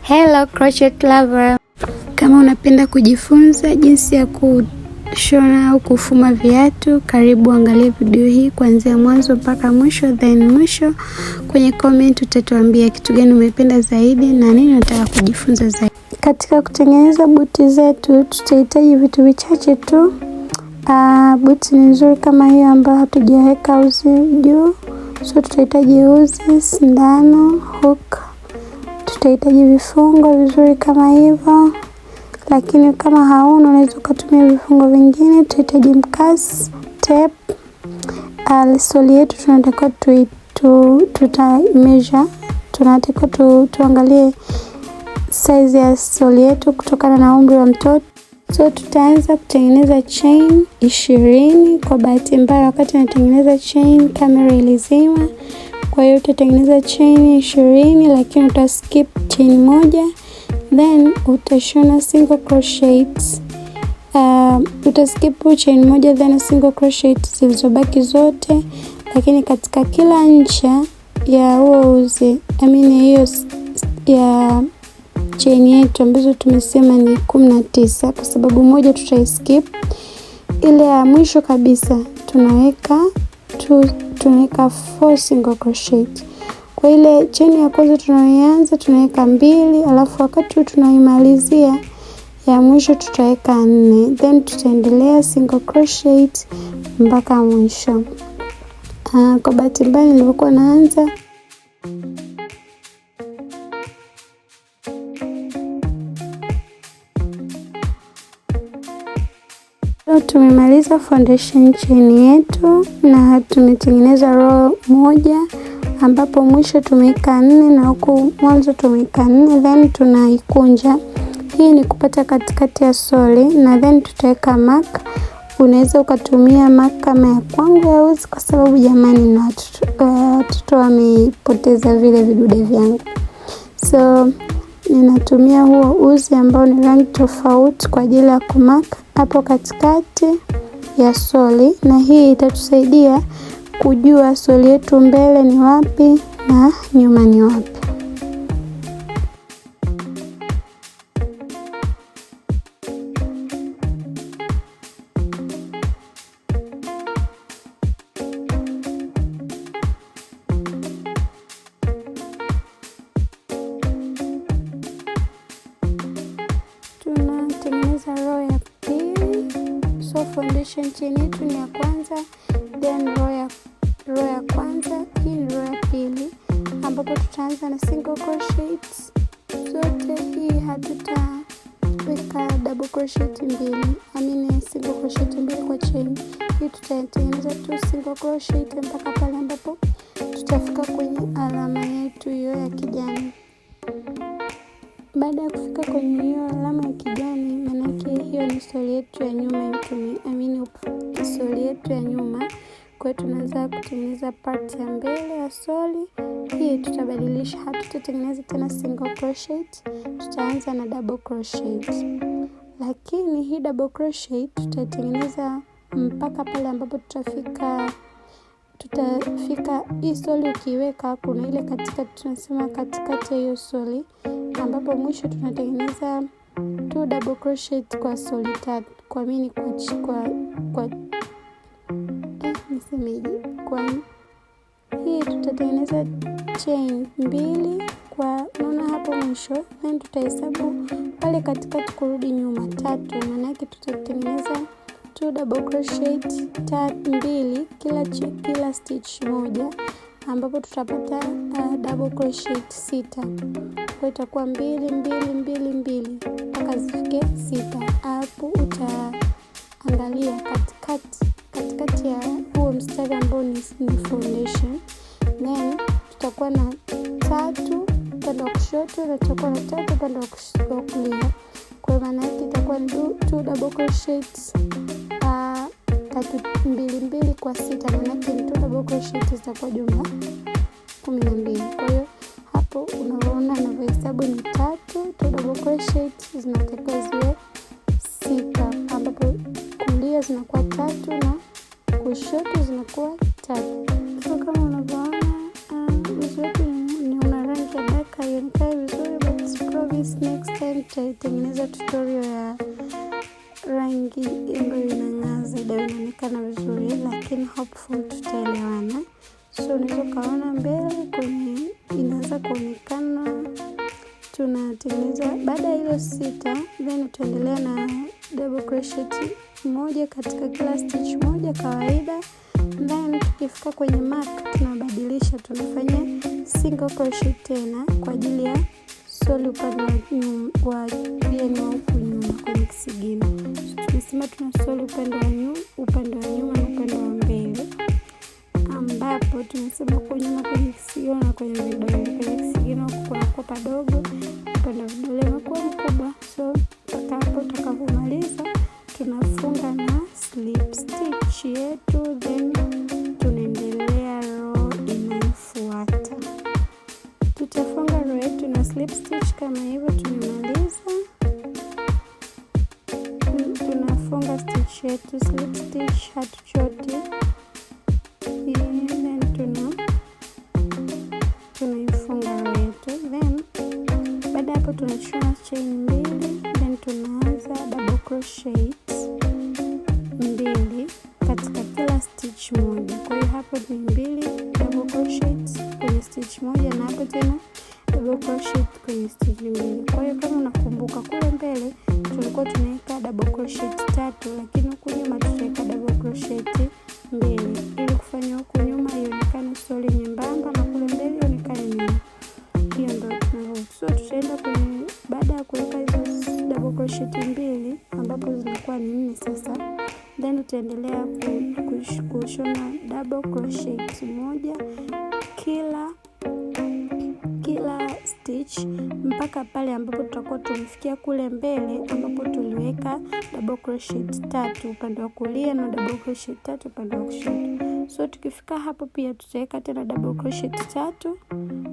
Hello crochet lover. Kama unapenda kujifunza jinsi ya kushona au kufuma viatu, karibu angalia video hii kuanzia mwanzo mpaka mwisho, then mwisho kwenye comment utatuambia kitu gani umependa zaidi na nini unataka kujifunza zaidi. Katika kutengeneza buti zetu tutahitaji vitu vichache tu. Buti ni nzuri kama hiyo ambayo hatujaweka uzi juu, so tutahitaji uzi, sindano, hook, tutahitaji vifungo vizuri kama hivyo, lakini kama hauna unaweza ukatumia vifungo vingine. Tutahitaji mkasi, tape. Soli yetu tunatakiwa tuta measure, tunatakiwa tuangalie size ya soli yetu kutokana na umri wa mtoto. So tutaanza kutengeneza chain 20. Kwa bahati mbaya wakati natengeneza chain kamera ilizima. Kwa hiyo utatengeneza chain 20, lakini uta skip chain moja, then utashona single crochet. Utaskip chain moja then single crochet zilizobaki zote, lakini katika kila ncha ya huo uzi, I mean hiyo ya chain yetu ambazo tumesema ni 19, kwa sababu moja tutaiskip, ile ya mwisho kabisa tunaweka 4 single crochet. Kwa ile chain ya kwanza tunayoanza tunaweka 2, alafu wakati tunaimalizia ya mwisho tutaweka 4, then tutaendelea single crochet mpaka mwisho. Kwa bahati mbaya nilivyokuwa naanza tumemaliza foundation chain yetu na tumetengeneza row moja ambapo mwisho tumeweka 4 na huku mwanzo tumeweka 4, then tunaikunja. Hii ni kupata katikati ya soli, na then tutaweka mark. Unaweza ukatumia mark kama ya kwangu ya uzi, kwa sababu jamani na watoto wamepoteza vile vidude vyangu, so ninatumia huo uzi ambao ni rangi tofauti kwa ajili ya kumark hapo katikati ya soli, na hii itatusaidia kujua soli yetu mbele ni wapi na nyuma ni wapi. Tunatengeneza row ya pili. So foundation chain yetu ni ya kwanza, then row ya kwanza, hii ni row ya pili ambapo tutaanza na single crochet zote. Hii hatutaweka double crochet mbili, I mean single crochet mbili kwa chain. Hii tutatengeneza tu single crochet mpaka pale ambapo tutafika kwenye alama yetu hiyo ya kijani. Baada ya kufika kwenye hiyo alama ya kijani, manake hiyo ni soli yetu ya nyuma, I mean soli yetu ya nyuma. Kwa hiyo tunaanza kutengeneza part ya mbele ya soli. Hii tutabadilisha, hatutatengeneza tena single crochet, tutaanza na double crochet. Lakini hii double crochet tutatengeneza mpaka pale ambapo tutafika hii soli. Ukiweka kuna ile katikati, tunasema katikati ya hiyo soli, ambapo mwisho tunatengeneza 2 double crochet kwa soli tatu, kwa mini kwa nisemeje, kwa hii tutatengeneza chain 2 kwa, unaona hapo mwisho, then tutahesabu pale katikati kurudi nyuma 3, maana yake tutatengeneza 2 double crochet 2 kila stitch moja, ambapo tutapata double crochet 6. Kwa itakuwa 2 2 2 2 mpaka zifike 6. Hapo utaangalia katikati ya huo mstari ambao ni foundation, then tutakuwa na 3 upande wa kushoto na tutakuwa na 3 upande wa kulia. Kwa maana yake itakuwa 2 double crochet 3 2 2 kwa 6, maana yake ni 2 double crochet zitakuwa jumla 12. Kwa hiyo hapo unaona ninavyohesabu ni 3, 2 double crochet zinatakiwa ziwe 6, ambapo kulia zinakuwa 3 na kushoto zinakuwa 3. So kama unavyoona uzi wetu ni una rangi ya dark, haionekani vizuri but promise next time tutaitengeneza tutorial ya rangi ambayo inang'aa zaidi, inaonekana vizuri, lakini hopeful tutaelewana. So unaweza ukaona mbele kwenye inaanza kuonekana. Tunatengeneza baada ya hilo 6, then tutaendelea na double crochet moja katika kila stitch moja kawaida. Then tukifika kwenye mark tunabadilisha, tunafanya single crochet tena kwa ajili ya soli upande wa yani huku nyuma kwenye kisigino. So tumesema tuna soli upande wa nyuma, upande wa nyuma na upande wa mbele, ambapo tumesema huku nyuma kwenye kisigino na kwenye vidole. Kwenye kisigino kunakuwa padogo, upande wa vidole unakuwa mkubwa. So mpaka hapo tutakapomaliza tunafunga na slip stitch yetu, then tunaendelea row inayofuata. Tutafunga row yetu na slip stitch kama hivyo. Tumemaliza, tunafunga stitch yetu slip stitch, hatuchoti, then tunaifunga row yetu. Then baada hapo tunachora chain 2, then tunaanza double crochet 2 katika kila stitch moja. Kwa hiyo hapo ni 2 double crochet kwenye stitch moja, na hapo tena double crochet kwenye stitch 2. Kwa hiyo kama unakumbuka kule mbele tulikuwa tunaweka double crochet 3, lakini huku nyuma tutaweka double crochet 2 ili kufanya huku nyuma ionekane soli nyembamba na kule mbele ionekane nene. Hiyo ndio tunavyo. So tutaenda kwenye, baada ya kuweka hizo double crochet 2 ambapo zinakuwa ni 4 sasa, then utaendelea kushona double crochet moja kila stitch mpaka pale ambapo tutakuwa tumefikia kule mbele ambapo tuliweka double crochet 3 upande wa kulia na double crochet 3 upande wa kushoto. So tukifika hapo pia tutaweka tena double crochet 3,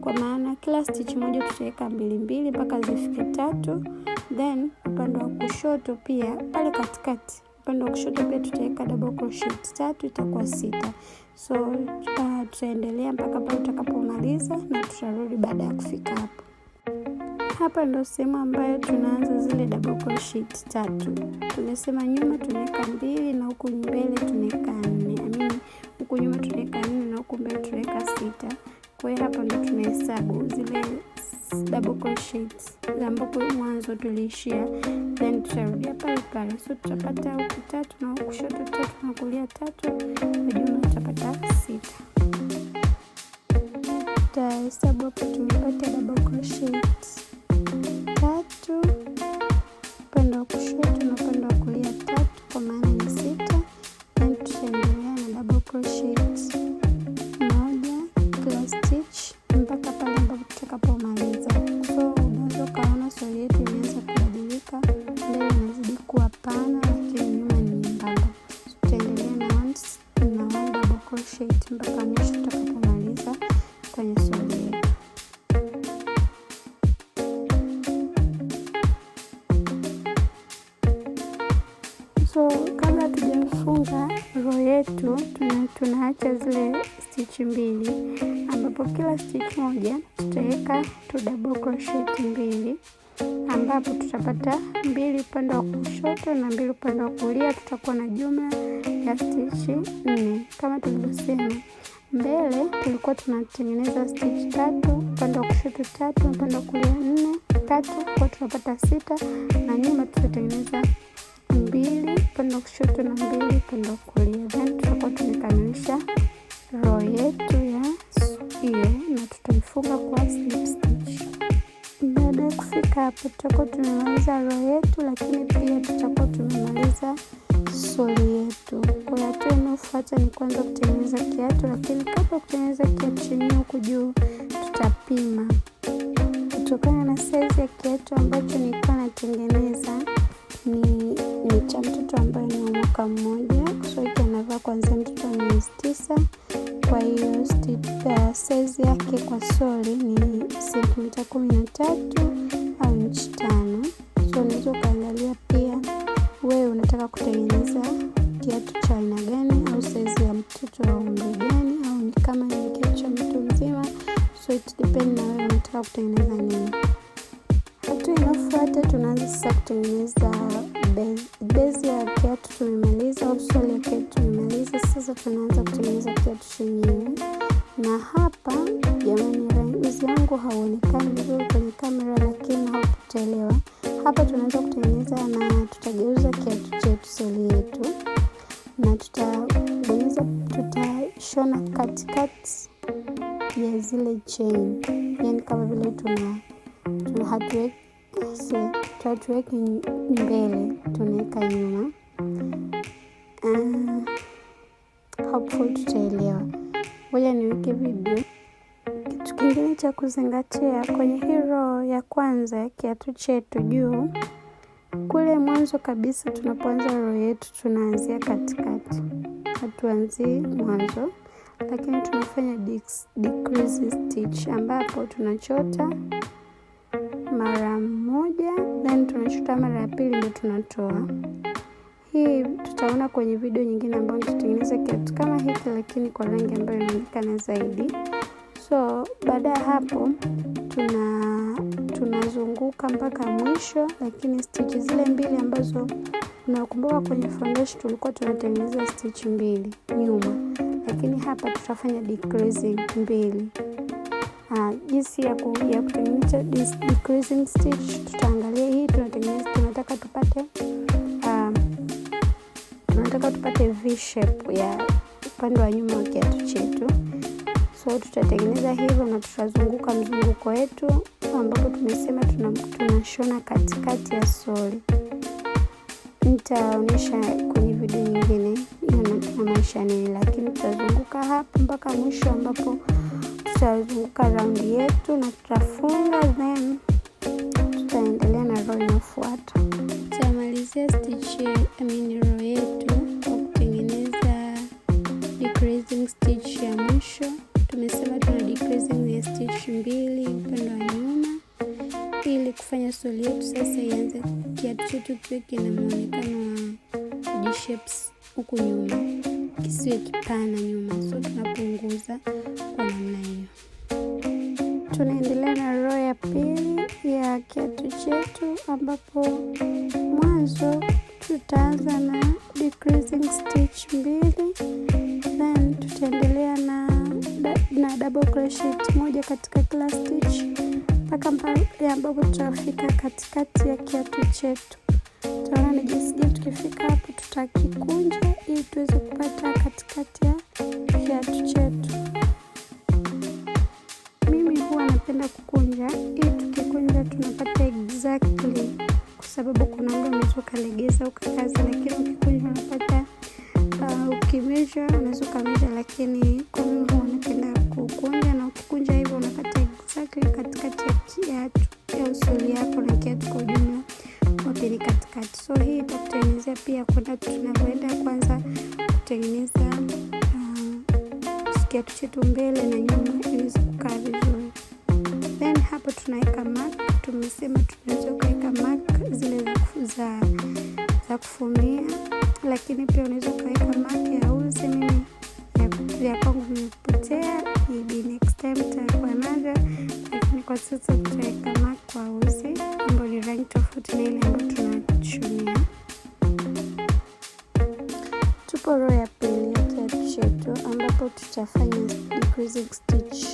kwa maana kila stitch moja tutaweka 2 2 mpaka zifike 3. Then upande wa kushoto pia pale katikati, upande wa kushoto pia tutaweka double crochet 3, itakuwa 6. So tutaendelea mpaka pale tutakapomaliza na tutarudi baada ya kufika hapo. Hapa ndo sehemu ambayo tunaanza zile double crochet 3. Tumesema nyuma tunaweka 2 na huku mbele tunaweka 4. I mean huku nyuma tunaweka 4 na huku mbele tunaweka 6. Kwa hiyo hapa ndo tunahesabu zile double crochets ambapo mwanzo tuliishia, then tutarudia pale pale. So tutapata huku 3 na huku kushoto 3 na kulia 3, kwa jumla tutapata 6. Tutahesabu hapo tumepata double crochet 3 upande wa kushoto na upande wa kulia 3, kwa maana ni 6. Then tutaendelea na double crochet 1 kila stitch mpaka pale ambapo tutakapomaliza. So unaweza ukaona soli yetu imeanza kubadilika, mbele inazidi kuwa pana lakini nyuma ni nyembamba. So tutaendelea na one double crochet mpaka mwisho tutakapomaliza kwenye soli yetu. So kabla tujafunga row yetu tunaacha zile stitch 2, ambapo kila stitch moja tutaweka 2 double crochet 2, ambapo tutapata 2 upande wa kushoto na 2 upande wa kulia. Tutakuwa na jumla ya stitch 4. Kama tulivyosema mbele tulikuwa tunatengeneza stitch 3 upande wa kushoto 3 upande wa kulia 4 3, kwa tunapata 6, na nyuma tutatengeneza 2 upande wa kushoto na 2 upande wa kulia. Then tutakuwa tumekamilisha row yetu ya hiyo na tutaifunga kwa slip stitch. Baada ya kufika hapo tutakuwa tumemaliza row yetu, lakini pia tutakuwa tumemaliza soli yetu. Kwa hiyo hatua inayofuata ni kuanza kutengeneza kiatu, lakini kabla kutengeneza kiatu chenyewe huku juu tutapima kutokana na size ya kiatu ambacho nilikuwa natengeneza. Ni cha mtoto ambaye ni wa mwaka 1, so hiki anavaa kuanzia mtoto wa miezi 9. Kwa hiyo size yake kwa soli ni sentimita 13 au inchi 5. So unaweza ukaangalia pia wewe unataka kutengeneza kiatu cha aina gani au size ya mtoto wa umri gani, au ni kama ni kiatu cha mtu mzima. So it depend na wewe unataka kutengeneza nini. Hatua inayofuata tunaanza sasa kutengeneza base ya kiatu. Tumemaliza au sole ya kiatu tumemaliza, sasa tunaanza kutengeneza kiatu chenyewe. Na hapa jamani, uzi yangu hauonekani vizuri kwenye kamera, lakini hautaelewa. Hapa tunaanza kutengeneza na tutageuza kiatu chetu, soli yetu, na tutabonyeza, tutashona katikati ya zile chain, yani kama vile tuna hatuweki mbele, tunaweka nyuma. Hopefully tutaelewa. Ngoja niweke video. Kitu kingine cha kuzingatia kwenye hii row ya kwanza ya kiatu chetu, juu kule mwanzo kabisa tunapoanza row yetu tunaanzia katikati, hatuanzii mwanzo, lakini tunafanya decrease stitch ambapo tunachota mara moja, then tunachota mara ya pili ndio tunatoa. Hii tutaona kwenye video nyingine ambayo tutatengeneza kiatu kama hiki, lakini kwa rangi ambayo inaonekana zaidi. So baada ya hapo tunazunguka mpaka mwisho, lakini stitch zile mbili ambazo unakumbuka kwenye foundation tulikuwa tunatengeneza stitch mbili nyuma, lakini hapa tutafanya decreasing mbili. Jinsi ya kutengeneza decreasing stitch tutaangalia hii. Tunatengeneza, tunataka tupate V shape ya upande wa nyuma wa kiatu chetu. So tutatengeneza hivyo na tutazunguka mzunguko wetu ambapo tumesema tunashona katikati ya soli. Nitaonyesha kwenye video nyingine hiyo inamaanisha nini, lakini tutazunguka hapo mpaka mwisho ambapo tutazunguka raundi yetu na tutafunga, then tutaendelea na row inayofuata. Tutamalizia stitch, I mean row yetu kwa kutengeneza decreasing stitch ya mwisho. Tumesema tuna decreasing ya stitch mbili upande wa nyuma ili kufanya soli yetu sasa ianze, kiatu chetu kiwe kina muonekano wa G-shapes huku nyuma, kisiwe kipana nyuma, so tunapunguza kwa namna hiyo. Tunaendelea na row ya pili ya kiatu chetu ambapo mwanzo tutaanza na decreasing stitch mbili, then tutaendelea na double crochet moja katika kila stitch mpaka pale ambapo tutafika katikati ya kiatu chetu. Tutaona ni jinsi gani tukifika hapo tutakikunja ili tuweze kupata katikati ya kiatu chetu. Mimi huwa napenda kukunja ili tukikunja tunapata exactly, kwa sababu kuna muda unaweza ukalegeza ukakaza, lakini ukikunja unapata, ukimeasure unaweza ukameasure, lakini kwa mimi huwa napenda kukunja, na ukikunja hivyo unapata exactly katikati ya kiatu ya usuli yako na kiatu kwa ujumla wapi ni katikati. So hii itakutengenezea pia kwenda tunavyoenda kwanza kutengeneza kiatu chetu mbele na nyuma iweze kukaa vizuri. Then hapo tunaweka mark. Tumesema tunaweza kuweka mark zile za kufumia, lakini pia unaweza ukaweka mark ya uzi. Mimi ya kwangu vimepotea, maybe next time tutakuwa navyo, lakini kwa sasa tutaweka mark kwa uzi ambayo ni rangi tofauti na ile ambayo tunashonia. Tupo row ya pili ya kiatu chetu ambapo tutafanya decreasing stitch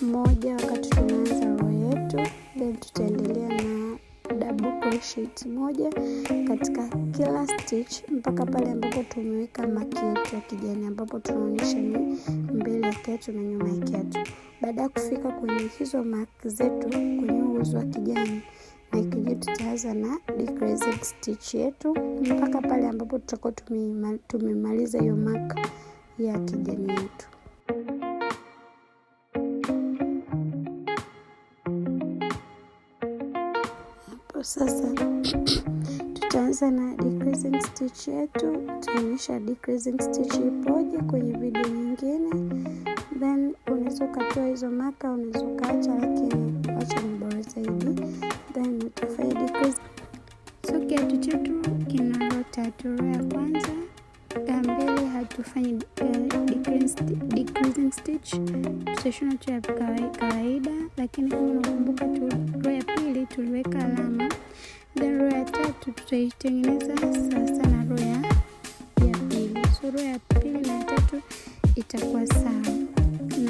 moja wakati tunaanza row yetu, then tutaendelea na double crochet moja katika kila stitch mpaka pale ambapo tumeweka mark yetu ya kijani ambapo tunaonyesha ni mbele ya kiatu na nyuma ya kiatu. Baada ya kufika kwenye hizo mark zetu kwenye uzi wa kijani na kijani, tutaanza na decreasing stitch yetu mpaka pale ambapo tutakuwa tumemaliza hiyo mark ya kijani yetu. Hapo sasa tutaanza na decreasing stitch yetu. Tutaonyesha decreasing stitch ipoje kwenye video nyingine. Then unaweza ukatoa hizo mark, unaweza ukaacha, lakini kuacha ni bora zaidi. Then utafanya decrease. So kiatu chetu kina row tatu. Row ya kwanza ya mbele hatufanyi decreasing decreasing stitch, tutashona tu ya kawaida, lakini kama unakumbuka tu row ya pili tuliweka alama, then row ya tatu tutaitengeneza sawa na row ya pili. So row ya pili na ya tatu itakuwa sawa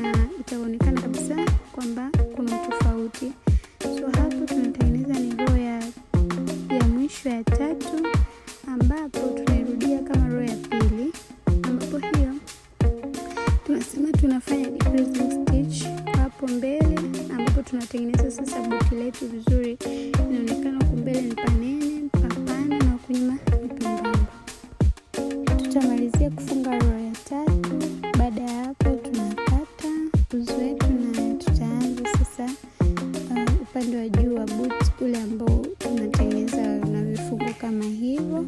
na itaonekana kabisa kwamba kuna tofauti. So hapo tunatengeneza ni row ya mwisho ya tatu, ambapo tunairudia kama row ya pili, ambapo hiyo tunasema tunafanya decreasing stitch hapo mbele, ambapo tunatengeneza sasa buti letu vizuri. Inaonekana huku mbele ni panene papana na huku nyuma ni pembamba. Tutamalizia kufunga row ya tatu. Baada ya hapo tunakata uzi wetu na tutaanza sasa upande wa juu wa buti ule ambao tunatengeneza na vifungo kama hivyo.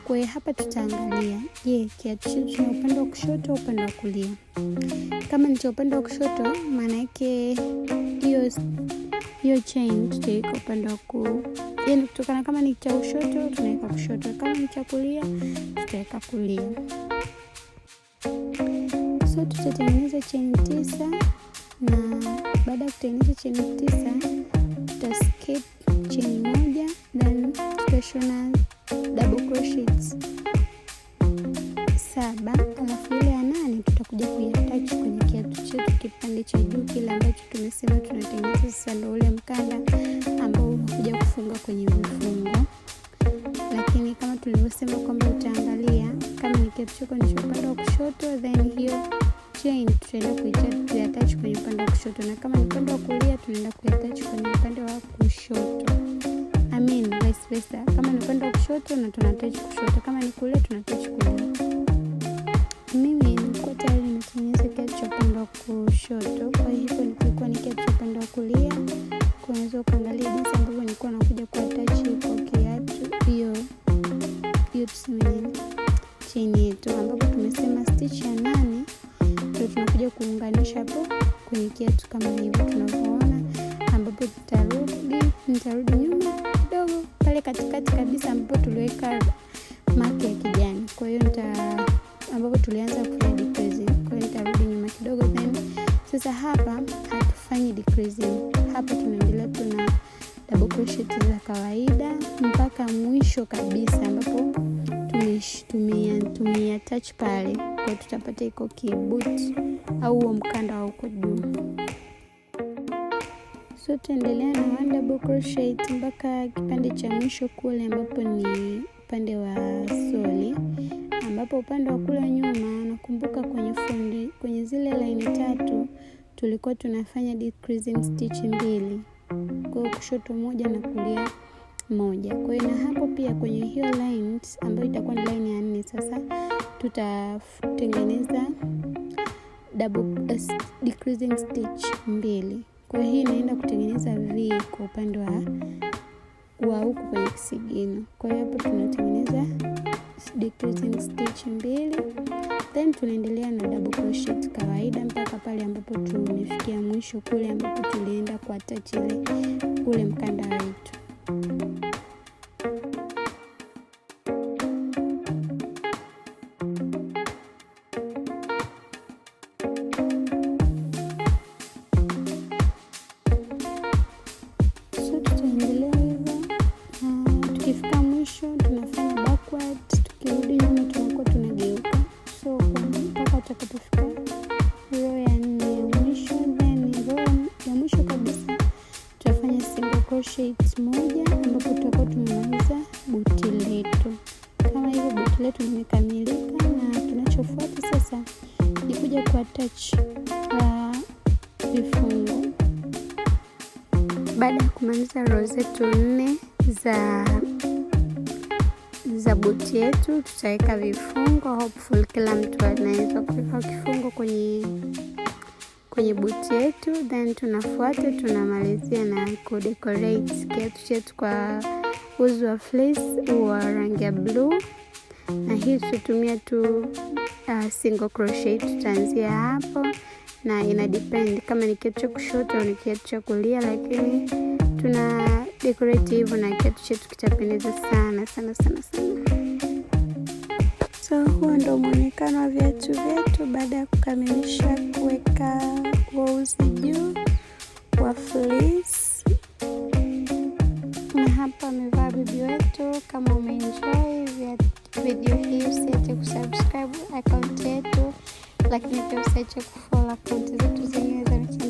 Kwa hiyo hapa tutaangalia, je, kiatu chetu cha upande wa kushoto au upande wa kulia? Kama ni cha upande wa kushoto, maana yake hiyo chain tutaweka upande wa yaani kutokana kama ni cha kushoto tunaweka kushoto, kama ni cha kulia tutaweka kulia. So tutatengeneza chain 9, na baada ya kutengeneza chain 9 tutaskip chain moja, then tutashona double crochets 7, alafu ile ya 8 tutakuja kuiattach kwenye kiatu chetu kipande cha juu kile ambacho tumesema tunatengeneza sasa, ndio ule mkanda ambao unakuja kufunga kwenye vifungo. Lakini kama tulivyosema kwamba utaangalia kama ni kiatu chako ni cha upande wa kushoto, then hiyo chain tutaenda kuiattach kwenye upande wa kushoto, na kama ni upande wa kulia tunaenda kuiattach kwenye upande wa kushoto. I mean vice versa, kama ni upande wa kushoto na tunaattach kushoto, kama ni kulia tunaattach kulia. Mimi nilikuwa tayari nimetengeneza kiatu cha upande wa kushoto, kwa hivyo nilikuwa ni kiatu cha upande wa kulia. Unaweza ukaangalia jinsi ambavyo nilikuwa nakuja kuattach kwa kiatu hiyo tuseme nini chain yetu, ambapo tumesema stitch ya 8 ndio tunakuja kuunganisha hapo kwenye kiatu kama hivyo tunavyoona, ambapo nitarudi nyuma kidogo pale katikati kabisa ambapo tuliweka mark ya kijani. Kwa hiyo ambapo tulianza kufanya decreasing, kwa hiyo nitarudi nyuma kidogo, then sasa hapa hatufanyi decreasing, hapa tunaendelea tuna double crochet za kawaida mpaka mwisho kabisa ambapo tumeattach pale. Kwa tutapata iko kibuti au huo mkanda wa huko juu. So tuendelea na 1 double crochet mpaka kipande cha mwisho kule ambapo ni upande wa soli, ambapo upande wa kule nyuma nakumbuka kwenye fundi kwenye zile line 3 tulikuwa tunafanya decreasing stitch 2, kwa kushoto moja na kulia moja. Kwa hiyo na hapo pia kwenye hiyo lines ambayo itakuwa ni line ya 4 sasa tutatengeneza double decreasing stitch 2. Kwa hiyo hii inaenda kutengeneza V kwa upande wa huku kwenye kisigino. Kwa hiyo hapo tunatengeneza decreasing stitch 2, then tunaendelea na double crochet kawaida mpaka pale ambapo tumefikia mwisho kule ambapo tulienda kuattach ile ule mkanda wetu. So tutaendelea hivyo, tukifika mwisho tunafanya backward, tukirudi nyuma tunakuwa tunageuka. So mpaka utakapofika row ya 4 ya mwisho, then row ya mwisho kabisa tutafanya single crochet moja, ambapo tutakuwa tumemaliza buti letu. Kama hivyo buti letu limekamilika, na kinachofuata sasa ni kuja kuattach vifungo. Baada ya kumaliza row zetu 4 za buti yetu tutaweka vifungo. Hopefully kila mtu anaweza kuweka kifungo kwenye buti yetu, then tunafuata tunamalizia na kudecorate kiatu chetu kwa uzi wa fleece wa rangi ya blue, na hii tutatumia tu single crochet. Tutaanzia hapo na ina depend kama ni kiatu cha kushoto au ni kiatu cha kulia, lakini tuna decorate hivyo na kiatu chetu kitapendeza sana sana sana sana. So huo ndo mwonekano wa viatu vyetu baada ya kukamilisha kuweka wauzi juu wa fleece. Na hapa amevaa bibi wetu. Kama umeenjoy video hii, usiache kusubscribe account yetu, lakini pia usiache kufollow account zetu zingine za mitandao.